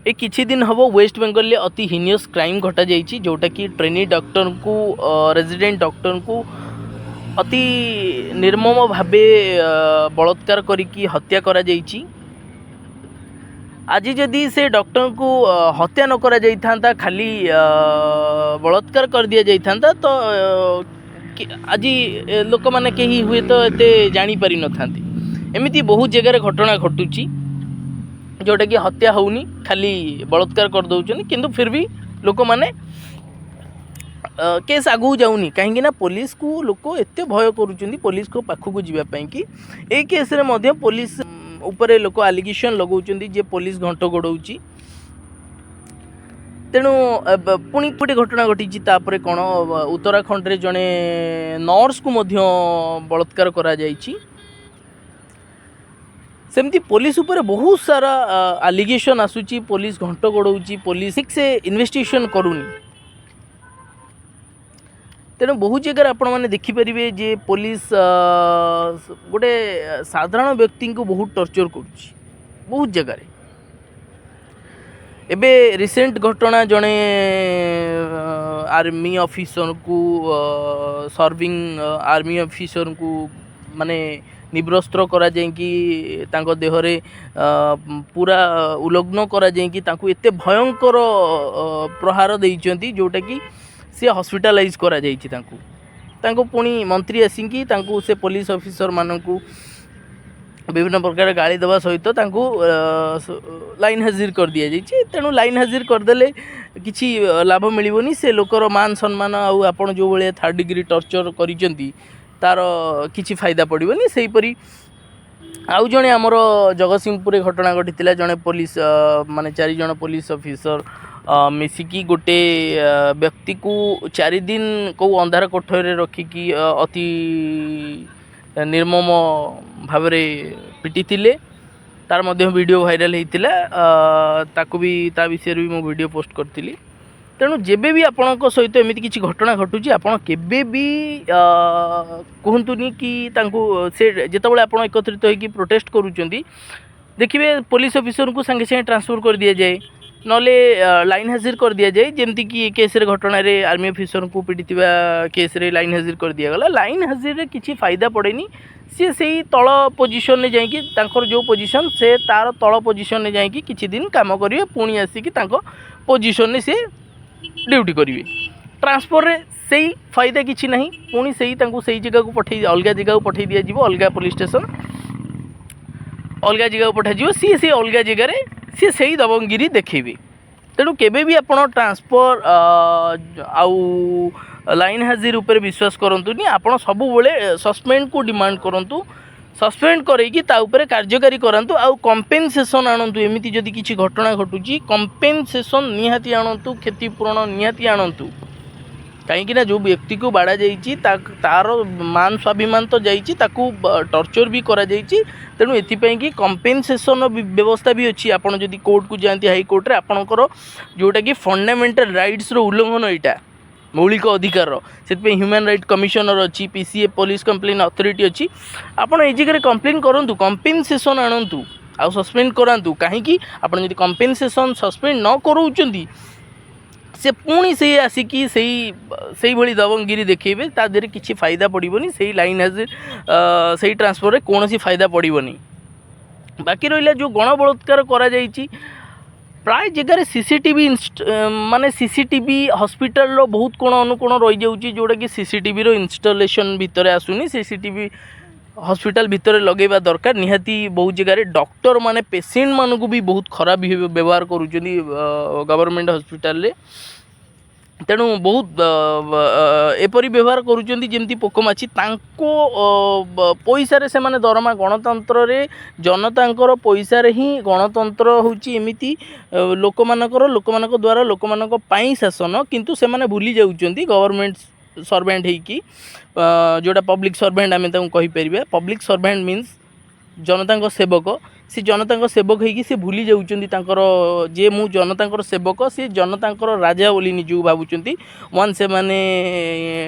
ଏ କିଛି ଦିନ ହେବ ୱେଷ୍ଟ ବେଙ୍ଗଲରେ ଅତି ହିନିୟସ୍ କ୍ରାଇମ୍ ଘଟାଯାଇଛି, ଯେଉଁଟାକି ଟ୍ରେନି ଡକ୍ଟରଙ୍କୁ, ରେଜିଡେଣ୍ଟ ଡକ୍ଟରଙ୍କୁ ଅତି ନିର୍ମମ ଭାବେ ବଳାତ୍କାର କରିକି ହତ୍ୟା କରାଯାଇଛି। ଆଜି ଯଦି ସେ ଡକ୍ଟରଙ୍କୁ ହତ୍ୟା ନ କରାଯାଇଥାନ୍ତା, ଖାଲି ବଳାତ୍କାର କରିଦିଆଯାଇଥାନ୍ତା, ତ ଆଜି ଲୋକମାନେ କେହି ହୁଏତ ଏତେ ଜାଣିପାରିନଥାନ୍ତେ। ଏମିତି ବହୁତ ଜାଗାରେ ଘଟଣା ଘଟୁଛି, ଯେଉଁଟାକି ହତ୍ୟା ହେଉନି, ଖାଲି ବଳାତ୍କାର କରିଦେଉଛନ୍ତି। କିନ୍ତୁ ଫିର୍ ବି ଲୋକମାନେ କେସ୍ ଆଗକୁ ଯାଉନି, କାହିଁକି ନା ପୋଲିସକୁ ଲୋକ ଏତେ ଭୟ କରୁଛନ୍ତି ପୋଲିସଙ୍କ ପାଖକୁ ଯିବା ପାଇଁକି। ଏଇ କେସ୍ରେ ମଧ୍ୟ ପୋଲିସ ଉପରେ ଲୋକ ଆଲିଗେସନ୍ ଲଗାଉଛନ୍ତି ଯେ ପୋଲିସ ଘଣ୍ଟ ଘୋଡ଼ଉଛି। ତେଣୁ ପୁଣି ଗୋଟେ ଘଟଣା ଘଟିଛି। ତାପରେ କ'ଣ, ଉତ୍ତରାଖଣ୍ଡରେ ଜଣେ ନର୍ସକୁ ମଧ୍ୟ ବଳାତ୍କାର କରାଯାଇଛି। ସେମିତି ପୋଲିସ ଉପରେ ବହୁତ ସାରା ଆଲିଗେସନ୍ ଆସୁଛି, ପୋଲିସ ଘଣ୍ଟ ଘୋଡ଼ଉଛି, ପୋଲିସ ଠିକ୍ ସେ ଇନଭେଷ୍ଟିଗେସନ୍ କରୁନି। ତେଣୁ ବହୁତ ଜାଗାରେ ଆପଣମାନେ ଦେଖିପାରିବେ ଯେ ପୋଲିସ ଗୋଟେ ସାଧାରଣ ବ୍ୟକ୍ତିଙ୍କୁ ବହୁତ ଟର୍ଚର୍ କରୁଛି ବହୁତ ଜାଗାରେ। ଏବେ ରିସେଣ୍ଟ ଘଟଣା, ଜଣେ ଆର୍ମି ଅଫିସରଙ୍କୁ, ସର୍ଭିଂ ଆର୍ମି ଅଫିସରଙ୍କୁ ମାନେ ନିବସ୍ତ୍ର କରାଯାଇକି, ତାଙ୍କ ଦେହରେ ପୁରା ଉଲଗ୍ନ କରାଯାଇକି ତାଙ୍କୁ ଏତେ ଭୟଙ୍କର ପ୍ରହାର ଦେଇଛନ୍ତି, ଯେଉଁଟାକି ସିଏ ହସ୍ପିଟାଲାଇଜ୍ କରାଯାଇଛି ତାଙ୍କୁ। ତାଙ୍କୁ ପୁଣି ମନ୍ତ୍ରୀ ଆସିକି ତାଙ୍କୁ, ସେ ପୋଲିସ ଅଫିସରମାନଙ୍କୁ ବିଭିନ୍ନ ପ୍ରକାର ଗାଳି ଦେବା ସହିତ ତାଙ୍କୁ ଲାଇନ୍ ହାଜିର କରିଦିଆଯାଇଛି। ତେଣୁ ଲାଇନ୍ ହାଜିର କରିଦେଲେ କିଛି ଲାଭ ମିଳିବନି। ସେ ଲୋକର ମାନ ସମ୍ମାନ ଆଉ ଆପଣ ଯେଉଁ ଭଳିଆ ଥାର୍ଡ଼ ଡିଗ୍ରୀ ଟର୍ଚର୍ କରିଛନ୍ତି, ତାର କିଛି ଫାଇଦା ପଡ଼ିବନି। ସେହିପରି ଆଉ ଜଣେ ଆମର ଜଗତସିଂହପୁରରେ ଘଟଣା ଘଟିଥିଲା। ଜଣେ ପୋଲିସ, ମାନେ ଚାରିଜଣ ପୋଲିସ ଅଫିସର ମିଶିକି ଗୋଟେ ବ୍ୟକ୍ତିକୁ 4 ଦିନ କେଉଁ ଅନ୍ଧାର କୋଠରୀରେ ରଖିକି ଅତି ନିର୍ମମ ଭାବରେ ପିଟିଥିଲେ। ତାର ମଧ୍ୟ ଭିଡ଼ିଓ ଭାଇରାଲ୍ ହେଇଥିଲା। ତାକୁ ବି, ତା ବିଷୟରେ ବି ମୁଁ ଭିଡ଼ିଓ ପୋଷ୍ଟ କରିଥିଲି। ତେଣୁ ଯେବେ ବି ଆପଣଙ୍କ ସହିତ ଏମିତି କିଛି ଘଟଣା ଘଟୁଛି, ଆପଣ କେବେ ବି କୁହନ୍ତୁନି କି ତାଙ୍କୁ ସେ ଯେତେବେଳେ ଆପଣ ଏକତ୍ରିତ ହେଇକି ପ୍ରୋଟେଷ୍ଟ କରୁଛନ୍ତି, ଦେଖିବେ ପୋଲିସ ଅଫିସରଙ୍କୁ ସାଙ୍ଗେ ସାଙ୍ଗେ ଟ୍ରାନ୍ସଫର୍ କରିଦିଆଯାଏ, ନହେଲେ ଲାଇନ୍ ହାଜିର କରିଦିଆଯାଏ। ଯେମିତିକି ଏ କେସ୍ରେ, ଘଟଣାରେ, ଆର୍ମି ଅଫିସରଙ୍କୁ ପିଟିଥିବା କେସ୍ରେ ଲାଇନ୍ ହାଜିର କରିଦିଆଗଲା। ଲାଇନ୍ ହାଜିରରେ କିଛି ଫାଇଦା ପଡ଼େନି। ସିଏ ସେଇ ତଳ ପୋଜିସନରେ ଯାଇକି, ତାଙ୍କର ଯେଉଁ ପୋଜିସନ୍, ସେ ତାର ତଳ ପୋଜିସନରେ ଯାଇକି କିଛି ଦିନ କାମ କରିବେ, ପୁଣି ଆସିକି ତାଙ୍କ ପୋଜିସନରେ ସିଏ ଡ୍ୟୁଟି କରିବେ। ଟ୍ରାନ୍ସଫରରେ ସେଇ ଫାଇଦା କିଛି ନାହିଁ। ପୁଣି ସେଇ ତାଙ୍କୁ ସେଇ ଜାଗାକୁ ପଠେଇ, ଅଲଗା ଜାଗାକୁ ପଠେଇ ଦିଆଯିବ, ଅଲଗା ପୋଲିସ ଷ୍ଟେସନ, ଅଲଗା ଜାଗାକୁ ପଠାଯିବ। ସିଏ ସେଇ ଅଲଗା ଜାଗାରେ ସିଏ ସେଇ ଦବଙ୍ଗଗିରି ଦେଖେଇବେ। ତେଣୁ କେବେ ବି ଆପଣ ଟ୍ରାନ୍ସଫର୍ ଆଉ ଲାଇନ୍ ହାଜିର ଉପରେ ବିଶ୍ୱାସ କରନ୍ତୁନି। ଆପଣ ସବୁବେଳେ ସସ୍ପେଣ୍ଡକୁ ଡିମାଣ୍ଡ କରନ୍ତୁ, ସସ୍ପେଣ୍ଡ କରେଇକି ତା ଉପରେ କାର୍ଯ୍ୟକାରୀ କରାନ୍ତୁ ଆଉ କମ୍ପେନସେସନ୍ ଆଣନ୍ତୁ। ଏମିତି ଯଦି କିଛି ଘଟଣା ଘଟୁଛି, କମ୍ପେନସେସନ୍ ନିହାତି ଆଣନ୍ତୁ, କ୍ଷତିପୂରଣ ନିହାତି ଆଣନ୍ତୁ। କାହିଁକି ନା ଯେଉଁ ବ୍ୟକ୍ତିକୁ ବାଡ଼ା ଯାଇଛି, ତାର ମାନ ସ୍ୱାଭିମାନ ତ ଯାଇଛି, ତାକୁ ଟର୍ଚର୍ ବି କରାଯାଇଛି। ତେଣୁ ଏଥିପାଇଁ କି କମ୍ପେନସେସନ୍ର ବ୍ୟବସ୍ଥା ବି ଅଛି। ଆପଣ ଯଦି କୋର୍ଟକୁ ଯାଆନ୍ତି, ହାଇକୋର୍ଟରେ, ଆପଣଙ୍କର ଯେଉଁଟାକି ଫଣ୍ଡାମେଣ୍ଟାଲ ରାଇଟ୍ସର ଉଲ୍ଲଙ୍ଘନ ଏଇଟା, ମୌଳିକ ଅଧିକାରର, ସେଥିପାଇଁ ହ୍ୟୁମାନ୍ ରାଇଟ୍ କମିଶନର ଅଛି, ପିସିଏ, ପୋଲିସ କମ୍ପ୍ଲେନ୍ ଅଥରିଟି ଅଛି। ଆପଣ ଏଇ ଜାଗାରେ କମ୍ପ୍ଲେନ୍ କରନ୍ତୁ, କମ୍ପେନସେସନ୍ ଆଣନ୍ତୁ ଆଉ ସସ୍ପେଣ୍ଡ କରାନ୍ତୁ। କାହିଁକି ଆପଣ ଯଦି କମ୍ପେନସେସନ୍, ସସ୍ପେଣ୍ଡ ନ କରାଉଛନ୍ତି, ସେ ପୁଣି ସେଇ ଆସିକି ସେଇଭଳି ଦବଙ୍ଗଗିରି ଦେଖେଇବେ। ତା ଦେହରେ କିଛି ଫାଇଦା ପଡ଼ିବନି। ସେଇ ଲାଇନ୍ ହାଜିର, ସେଇ ଟ୍ରାନ୍ସଫରରେ କୌଣସି ଫାଇଦା ପଡ଼ିବନି। ବାକି ରହିଲା ଯେଉଁ ଗଣ ବଳାତ୍କାର କରାଯାଇଛି, ପ୍ରାୟ ଜାଗାରେ ସିସିଟିଭି, ମାନେ ସିସିଟିଭି ହସ୍ପିଟାଲର ବହୁତ କୋଣ ଅନୁକୋଣ ରହିଯାଉଛି, ଯେଉଁଟାକି ସିସିଟିଭିର ଇନଷ୍ଟଲେସନ୍ ଭିତରେ ଆସୁନି। ସିସିଟିଭି ହସ୍ପିଟାଲ ଭିତରେ ଲଗେଇବା ଦରକାର ନିହାତି। ବହୁତ ଜାଗାରେ ଡକ୍ଟର ମାନେ ପେସେଣ୍ଟମାନଙ୍କୁ ବି ବହୁତ ଖରାପ ବ୍ୟବହାର କରୁଛନ୍ତି ଗଭର୍ଣ୍ଣମେଣ୍ଟ ହସ୍ପିଟାଲରେ। ତେଣୁ ବହୁତ ଏପରି ବ୍ୟବହାର କରୁଛନ୍ତି ଯେମିତି ପୋକ ମାଛି। ତାଙ୍କ ପଇସାରେ ସେମାନେ ଦରମା, ଗଣତନ୍ତ୍ରରେ ଜନତାଙ୍କର ପଇସାରେ ହିଁ ଗଣତନ୍ତ୍ର ହେଉଛି। ଏମିତି ଲୋକମାନଙ୍କ ଦ୍ୱାରା, ଲୋକମାନଙ୍କ ପାଇଁ ଶାସନ। କିନ୍ତୁ ସେମାନେ ଭୁଲି ଯାଉଛନ୍ତି, ଗଭର୍ଣ୍ଣମେଣ୍ଟ ସର୍ଭେଣ୍ଟ ହେଇକି, ଯେଉଁଟା ପବ୍ଲିକ୍ ସର୍ଭେଣ୍ଟ ଆମେ ତାଙ୍କୁ କହିପାରିବା। ପବ୍ଲିକ୍ ସର୍ଭେଣ୍ଟ ମିନ୍ସ ଜନତାଙ୍କ ସେବକ। ସେ ଜନତାଙ୍କ ସେବକ ହେଇକି ସେ ଭୁଲି ଯାଉଛନ୍ତି ତାଙ୍କର ଯେ ମୁଁ ଜନତାଙ୍କର ସେବକ। ସେ ଜନତାଙ୍କର ରାଜା ବୋଲି ନିଜକୁ ଭାବୁଛନ୍ତି। ୱାନ୍ସ ସେମାନେ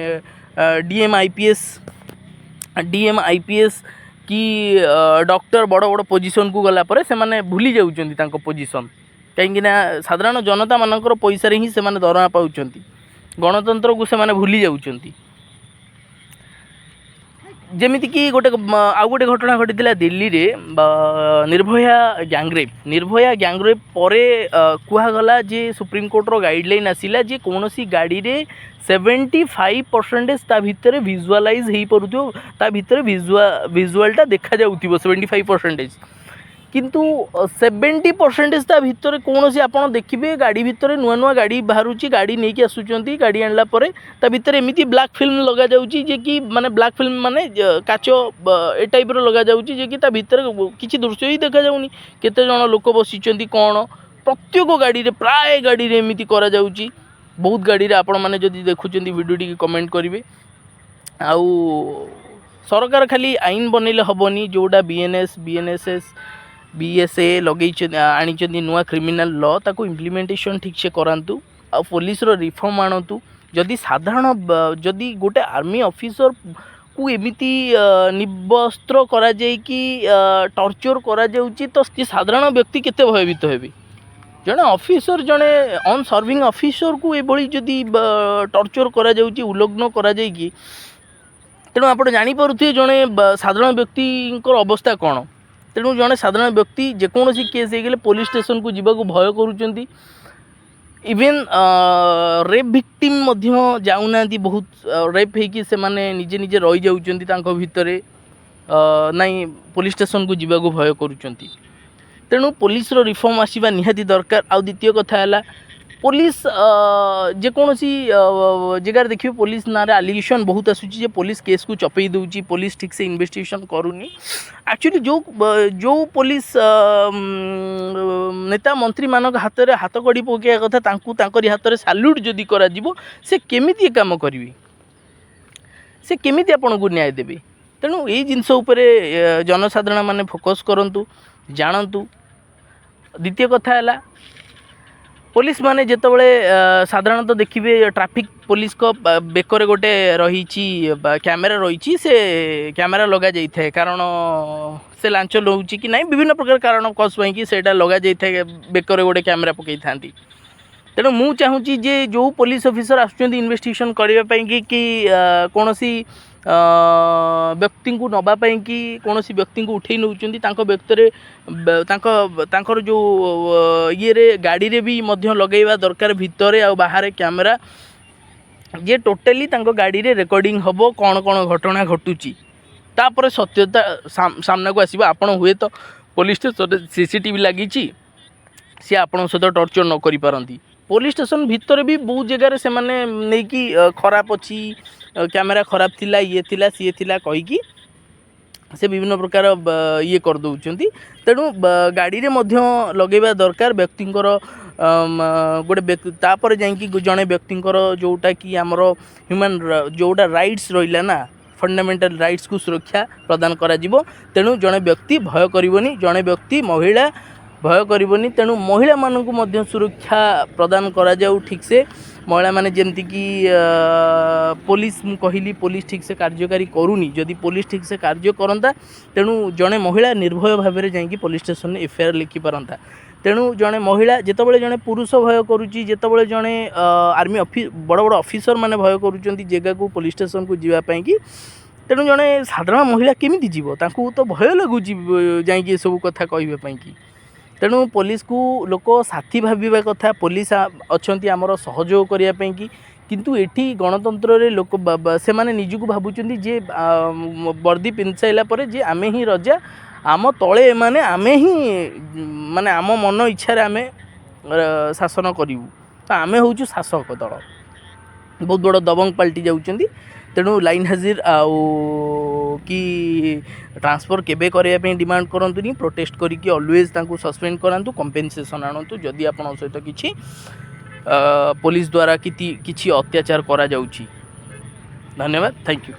DM IPS, DM IPS କି ଡକ୍ଟର, ବଡ଼ ବଡ଼ ପୋଜିସନ୍କୁ ଗଲା ପରେ ସେମାନେ ଭୁଲି ଯାଉଛନ୍ତି ତାଙ୍କ ପୋଜିସନ୍। କାହିଁକିନା ସାଧାରଣ ଜନତାମାନଙ୍କର ପଇସାରେ ହିଁ ସେମାନେ ଦରମା ପାଉଛନ୍ତି। ଗଣତନ୍ତ୍ରକୁ ସେମାନେ ଭୁଲି ଯାଉଛନ୍ତି। ଯେମିତିକି ଗୋଟେ ଆଉ ଗୋଟେ ଘଟଣା ଘଟିଥିଲା ଦିଲ୍ଲୀରେ, ନିର୍ଭୟା ଗ୍ୟାଙ୍ଗରେପ୍। ନିର୍ଭୟା ଗ୍ୟାଙ୍ଗରେପ୍ ପରେ କୁହାଗଲା ଯେ ସୁପ୍ରିମକୋର୍ଟର ଗାଇଡ଼ଲାଇନ୍ ଆସିଲା ଯେ କୌଣସି ଗାଡ଼ିରେ 75% ତା ଭିତରେ ଭିଜୁଆଲାଇଜ୍ ହେଇପାରୁଥିବ, ତା ଭିତରେ ଭିଜୁଆଲଟା ଦେଖାଯାଉଥିବ 75%। କିନ୍ତୁ 70% ତା ଭିତରେ କୌଣସି, ଆପଣ ଦେଖିବେ ଗାଡ଼ି ଭିତରେ ନୂଆ ନୂଆ ଗାଡ଼ି ବାହାରୁଛି, ଗାଡ଼ି ନେଇକି ଆସୁଛନ୍ତି। ଗାଡ଼ି ଆଣିଲା ପରେ ତା ଭିତରେ ଏମିତି ବ୍ଲାକ୍ ଫିଲ୍ମ ଲଗାଯାଉଛି ଯେ କି, ମାନେ ବ୍ଲାକ୍ ଫିଲ୍ମ ମାନେ କାଚ ଏ ଟାଇପ୍ର ଲଗାଯାଉଛି ଯେ କି ତା ଭିତରେ କିଛି ଦୃଶ୍ୟ ହିଁ ଦେଖାଯାଉନି, କେତେ ଜଣ ଲୋକ ବସିଛନ୍ତି କ'ଣ। ପ୍ରତ୍ୟେକ ଗାଡ଼ିରେ, ପ୍ରାୟ ଗାଡ଼ିରେ ଏମିତି କରାଯାଉଛି, ବହୁତ ଗାଡ଼ିରେ। ଆପଣମାନେ ଯଦି ଦେଖୁଛନ୍ତି ଭିଡ଼ିଓ, ଟିକେ କମେଣ୍ଟ କରିବେ। ଆଉ ସରକାର ଖାଲି ଆଇନ ବନେଇଲେ ହେବନି। ଯେଉଁଟା ବିଏନ୍ଏସ୍, ବିଏନ୍ଏସ୍ଏସ୍, ବିଏସ୍ଏ ଲଗେଇଛନ୍ତି, ଆଣିଛନ୍ତି ନୂଆ କ୍ରିମିନାଲ୍ ଲ, ତାକୁ ଇମ୍ପ୍ଲିମେଣ୍ଟେସନ୍ ଠିକ୍ସେ କରାନ୍ତୁ ଆଉ ପୋଲିସର ରିଫର୍ମ ଆଣନ୍ତୁ। ଯଦି ସାଧାରଣ, ଯଦି ଗୋଟେ ଆର୍ମି ଅଫିସରକୁ ଏମିତି ନିବସ୍ତ୍ର କରାଯାଇକି ଟର୍ଚର୍ କରାଯାଉଛି, ତ ସେ ସାଧାରଣ ବ୍ୟକ୍ତି କେତେ ଭୟଭୀତ ହେବେ? ଜଣେ ଅଫିସର, ଜଣେ ଅନ୍ ସର୍ଭିଂ ଅଫିସରକୁ ଏଭଳି ଯଦି ଟର୍ଚର୍ କରାଯାଉଛି, ଉଲଗ୍ନ କରାଯାଇକି, ତେଣୁ ଆପଣ ଜାଣିପାରୁଥିବେ ଜଣେ ସାଧାରଣ ବ୍ୟକ୍ତିଙ୍କର ଅବସ୍ଥା କ'ଣ। ତେଣୁ ଜଣେ ସାଧାରଣ ବ୍ୟକ୍ତି ଯେକୌଣସି କେସ୍ ହେଇଗଲେ ପୋଲିସ ଷ୍ଟେସନକୁ ଯିବାକୁ ଭୟ କରୁଛନ୍ତି। ଇଭେନ୍ ରେପ୍ ଭିକ୍ଟିମ୍ ମଧ୍ୟ ଯାଉନାହାନ୍ତି। ବହୁତ ରେପ୍ ହେଇକି ସେମାନେ ନିଜେ ନିଜେ ରହିଯାଉଛନ୍ତି ତାଙ୍କ ଭିତରେ, ନାଇଁ ପୋଲିସ ଷ୍ଟେସନକୁ ଯିବାକୁ ଭୟ କରୁଛନ୍ତି। ତେଣୁ ପୋଲିସର ରିଫର୍ମ ଆସିବା ନିହାତି ଦରକାର। ଆଉ ଦ୍ୱିତୀୟ କଥା ହେଲା ପୋଲିସ, ଯେକୌଣସି ଜାଗାରେ ଦେଖିବେ ପୋଲିସ ନାଁରେ ଆଲିଗେସନ୍ ବହୁତ ଆସୁଛି ଯେ ପୋଲିସ କେସ୍କୁ ଚପେଇ ଦେଉଛି, ପୋଲିସ ଠିକ୍ସେ ଇନଭେଷ୍ଟିଗେସନ୍ କରୁନି। ଆକ୍ଚୁଆଲି ଯେଉଁ ପୋଲିସ ନେତା ମନ୍ତ୍ରୀମାନଙ୍କ ହାତରେ ହାତ କଡ଼ି ପକାଇବା କଥା, ତାଙ୍କୁ ତାଙ୍କରି ହାତରେ ସାଲ୍ୟୁଟ୍ ଯଦି କରାଯିବ, ସେ କେମିତି ଏ କାମ କରିବେ? ସେ କେମିତି ଆପଣଙ୍କୁ ନ୍ୟାୟ ଦେବେ? ତେଣୁ ଏଇ ଜିନିଷ ଉପରେ ଜନସାଧାରଣ ମାନେ ଫୋକସ୍ କରନ୍ତୁ, ଜାଣନ୍ତୁ। ଦ୍ୱିତୀୟ କଥା ହେଲା ପୋଲିସ ମାନେ ଯେତେବେଳେ ସାଧାରଣତଃ ଦେଖିବେ ଟ୍ରାଫିକ୍ ପୋଲିସଙ୍କ ବେକରେ ଗୋଟେ ରହିଛି, କ୍ୟାମେରା ରହିଛି। ସେ କ୍ୟାମେରା ଲଗାଯାଇଥାଏ କାରଣ ସେ ଲାଞ୍ଚ ନେଉଛି କି ନାହିଁ, ବିଭିନ୍ନ ପ୍ରକାର କାରଣ କଜ୍ ପାଇଁକି ସେଇଟା ଲଗାଯାଇଥାଏ, ବେକରେ ଗୋଟେ କ୍ୟାମେରା ପକାଇଥାନ୍ତି। ତେଣୁ ମୁଁ ଚାହୁଁଛି ଯେ ଯେଉଁ ପୋଲିସ ଅଫିସର ଆସୁଛନ୍ତି ଇନଭେଷ୍ଟିଗେସନ୍ କରିବା ପାଇଁକି କି କୌଣସି ବ୍ୟକ୍ତିଙ୍କୁ ନେବା ପାଇଁକି, କୌଣସି ବ୍ୟକ୍ତିଙ୍କୁ ଉଠେଇ ନେଉଛନ୍ତି, ତାଙ୍କ ବ୍ୟକ୍ତିରେ ତାଙ୍କର ଯେଉଁ ଇଏରେ ଗାଡ଼ିରେ ବି ମଧ୍ୟ ଲଗାଇବା ଦରକାର ଭିତରେ ଆଉ ବାହାରେ କ୍ୟାମେରା, ଯେ ଟୋଟାଲି ତାଙ୍କ ଗାଡ଼ିରେ ରେକର୍ଡ଼ିଂ ହେବ କ'ଣ କ'ଣ ଘଟଣା ଘଟୁଛି। ତାପରେ ସତ୍ୟତା ସାମ୍ନାକୁ ଆସିବ। ଆପଣ ହୁଏତ ପୋଲିସ ଷ୍ଟେସନରେ ସିସିଟିଭି ଲାଗିଛି, ସିଏ ଆପଣଙ୍କ ସହିତ ଟର୍ଚର୍ ନ କରିପାରନ୍ତି। ପୋଲିସ ଷ୍ଟେସନ ଭିତରେ ବି ବହୁତ ଜାଗାରେ ସେମାନେ ନେଇକି ଖରାପ ଅଛି, କ୍ୟାମେରା ଖରାପ ଥିଲା, ଇଏ ଥିଲା, ସିଏ ଥିଲା କହିକି ସେ ବିଭିନ୍ନ ପ୍ରକାର ଇଏ କରିଦେଉଛନ୍ତି। ତେଣୁ ଗାଡ଼ିରେ ମଧ୍ୟ ଲଗାଇବା ଦରକାର ବ୍ୟକ୍ତିଙ୍କର ଗୋଟେ ବ୍ୟକ୍ତି। ତାପରେ ଯାଇକି ଜଣେ ବ୍ୟକ୍ତିଙ୍କର ଯେଉଁଟାକି ଆମର ହ୍ୟୁମାନ୍ ଯେଉଁଟା ରାଇଟ୍ସ ରହିଲା ନା, ଫଣ୍ଡାମେଣ୍ଟାଲ ରାଇଟ୍ସକୁ ସୁରକ୍ଷା ପ୍ରଦାନ କରାଯିବ। ତେଣୁ ଜଣେ ବ୍ୟକ୍ତି ଭୟ କରିବନି, ଜଣେ ବ୍ୟକ୍ତି ମହିଳା ଭୟ କରିବନି। ତେଣୁ ମହିଳାମାନଙ୍କୁ ମଧ୍ୟ ସୁରକ୍ଷା ପ୍ରଦାନ କରାଯାଉ ଠିକ୍ସେ। ମହିଳାମାନେ ଯେମିତିକି ପୋଲିସ, ମୁଁ କହିଲି ପୋଲିସ ଠିକ୍ସେ କାର୍ଯ୍ୟକାରୀ କରୁନି। ଯଦି ପୋଲିସ ଠିକ୍ସେ କାର୍ଯ୍ୟ କରନ୍ତା, ତେଣୁ ଜଣେ ମହିଳା ନିର୍ଭୟ ଭାବରେ ଯାଇକି ପୋଲିସ ଷ୍ଟେସନରେ ଏଫଆଇଆର୍ ଲେଖିପାରନ୍ତା। ତେଣୁ ଜଣେ ମହିଳା, ଯେତେବେଳେ ଜଣେ ପୁରୁଷ ଭୟ କରୁଛି, ଯେତେବେଳେ ଜଣେ ଆର୍ମି ବଡ଼ ବଡ଼ ଅଫିସର ମାନେ ଭୟ କରୁଛନ୍ତି ଜାଗାକୁ, ପୋଲିସ ଷ୍ଟେସନକୁ ଯିବା ପାଇଁକି, ତେଣୁ ଜଣେ ସାଧାରଣ ମହିଳା କେମିତି ଯିବ? ତାଙ୍କୁ ତ ଭୟ ଲାଗୁଛି ଯାଇକି ଏସବୁ କଥା କହିବା ପାଇଁକି। ତେଣୁ ପୋଲିସକୁ ଲୋକ ସାଥୀ ଭାବିବା କଥା। ପୋଲିସ ଅଛନ୍ତି ଆମର ସହଯୋଗ କରିବା ପାଇଁକି। କିନ୍ତୁ ଏଠି ଗଣତନ୍ତ୍ରରେ ଲୋକ ସେମାନେ ନିଜକୁ ଭାବୁଛନ୍ତି ଯେ ବର୍ଦ୍ଦି ପିନ୍ଧି ସାରିଲା ପରେ ଯେ ଆମେ ହିଁ ରଜା, ଆମ ତଳେ ଏମାନେ, ଆମେ ହିଁ ମାନେ ଆମ ମନ ଇଚ୍ଛାରେ ଆମେ ଶାସନ କରିବୁ, ତ ଆମେ ହେଉଛୁ ଶାସକ ଦଳ। ବହୁତ ବଡ଼ ଦବଙ୍ଗ ପାଲଟି ଯାଉଛନ୍ତି। ତେଣୁ ଲାଇନ୍ ହାଜିର ଆଉ କି ଟ୍ରାନ୍ସଫର୍ କେବେ କରିବା ପାଇଁ ଡିମାଣ୍ଡ କରନ୍ତୁନି। ପ୍ରୋଟେଷ୍ଟ କରିକି ଅଲୱେଜ୍ ତାଙ୍କୁ ସସ୍ପେଣ୍ଡ କରାନ୍ତୁ, କମ୍ପେନସେସନ୍ ଆଣନ୍ତୁ ଯଦି ଆପଣଙ୍କ ସହିତ କିଛି ପୋଲିସ ଦ୍ୱାରା କିଛି ଅତ୍ୟାଚାର କରାଯାଉଛି। ଧନ୍ୟବାଦ, thank you.